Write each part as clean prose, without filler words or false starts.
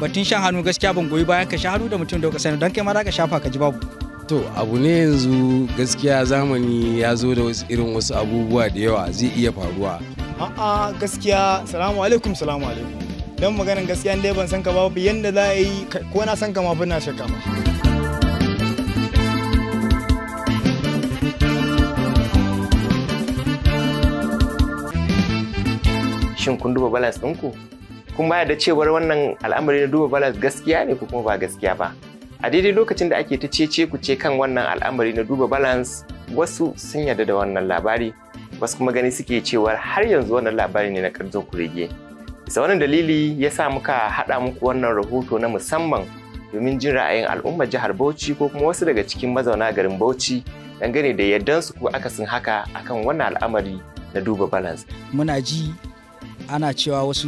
Batun shan hannu gaskiya ban goyi bayan ka sha hannu da mutum da ka sani, don kai ma za ka shafa ka ji babu. To abu ne yanzu gaskiya zamani ya zo da wasu irin wasu abubuwa da yawa zai iya faruwa. A'a gaskiya salamu alaikum salamu alaikum. Don maganin gaskiya dai ban san ka babu yanda za a yi ko na san ka ma na shakka ba. Shin kun duba balance ɗinku? Kun bayar da cewar wannan al'amari na duba balance gaskiya ne ko kuma ba gaskiya ba? A daidai lokacin da ake ta cece ku ce kan wannan al'amari na duba balance, wasu sun yarda da wannan labari, wasu kuma gani suke cewar har yanzu wannan labari ne na ƙanzon kurege. Bisa wannan dalili ya sa muka haɗa muku wannan rahoto na musamman domin jin ra'ayin al'ummar jihar Bauchi ko kuma wasu daga cikin mazauna garin Bauchi dangane da yardansu ko akasin haka akan wannan al'amari na duba balance. Muna ji ana cewa wasu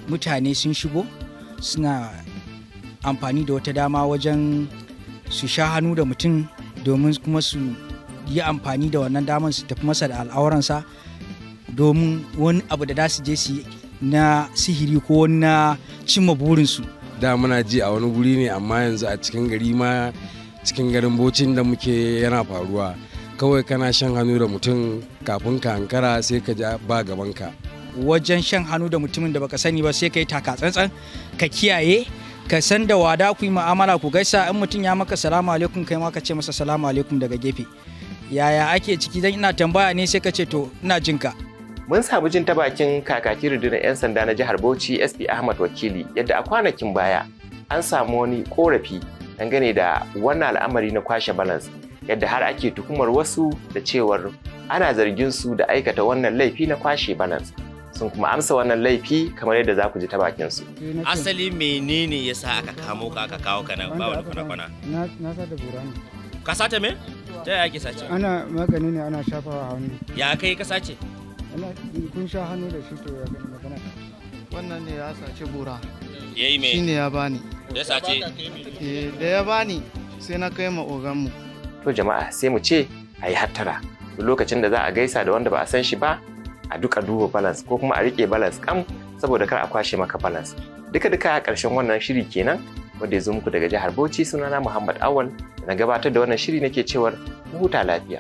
mutane sun shigo suna amfani da wata dama wajen su sha hannu da mutum domin kuma su yi amfani da wannan daman su tafi masa da al'auransa domin wani abu da za su je su na sihiri ko na cimma burinsu. Da muna ji a wani guri ne, amma yanzu a cikin gari ma, cikin garin Bauchin da muke yana faruwa. Kawai kana shan hannu da mutum kafin ka hankara sai ka ja ba gabanka. Wajen shan hannu da mutumin da baka sani ba sai ka yi taka tsantsan, ka kiyaye, ka san da wada ku yi mu'amala ku gaisa. In mutum ya maka salamu alaikum kai ma ka ce masa salamu alaikum daga gefe. Yaya ake ciki? Dan ina tambaya ne sai ka ce to ina jinka. Mun samu jin ta bakin kakakin rundunar 'yan sanda na jihar Bauchi SP Ahmad Wakili yadda a kwanakin baya an samu wani korafi dangane da wannan al'amari na kwashe balance, yadda har ake tuhumar wasu da cewar ana zargin su da aikata wannan laifi na kwashe balance. Sun kuma amsa wannan laifi kamar yadda za ku ji ta bakin su. Asali menene yasa aka kamo ka aka kawo ka nan ba wani kwana-kwana? Na sata gora ne. Ka sata me? Ta yaya ake sace? Ana magani ne ana shafawa hannu. Ya kai ka sace? Ana kun sha hannu da shi to ya gani magana. Wannan ne ya sace gora. Yayi me? Shine ya bani. Ya sace? Eh, da ya bani sai na kai ma oganmu. To jama'a sai mu ce a yi hattara. Lokacin da za a gaisa da wanda ba a san shi ba, a duka duba balance ko kuma a rike balance kam saboda kar a kwashe maka balance. Duka duka a ƙarshen wannan shiri kenan wanda ya zo muku daga jihar Bauchi. Sunana Muhammad Awal da na gabatar da wannan shiri nake cewar mu huta lafiya.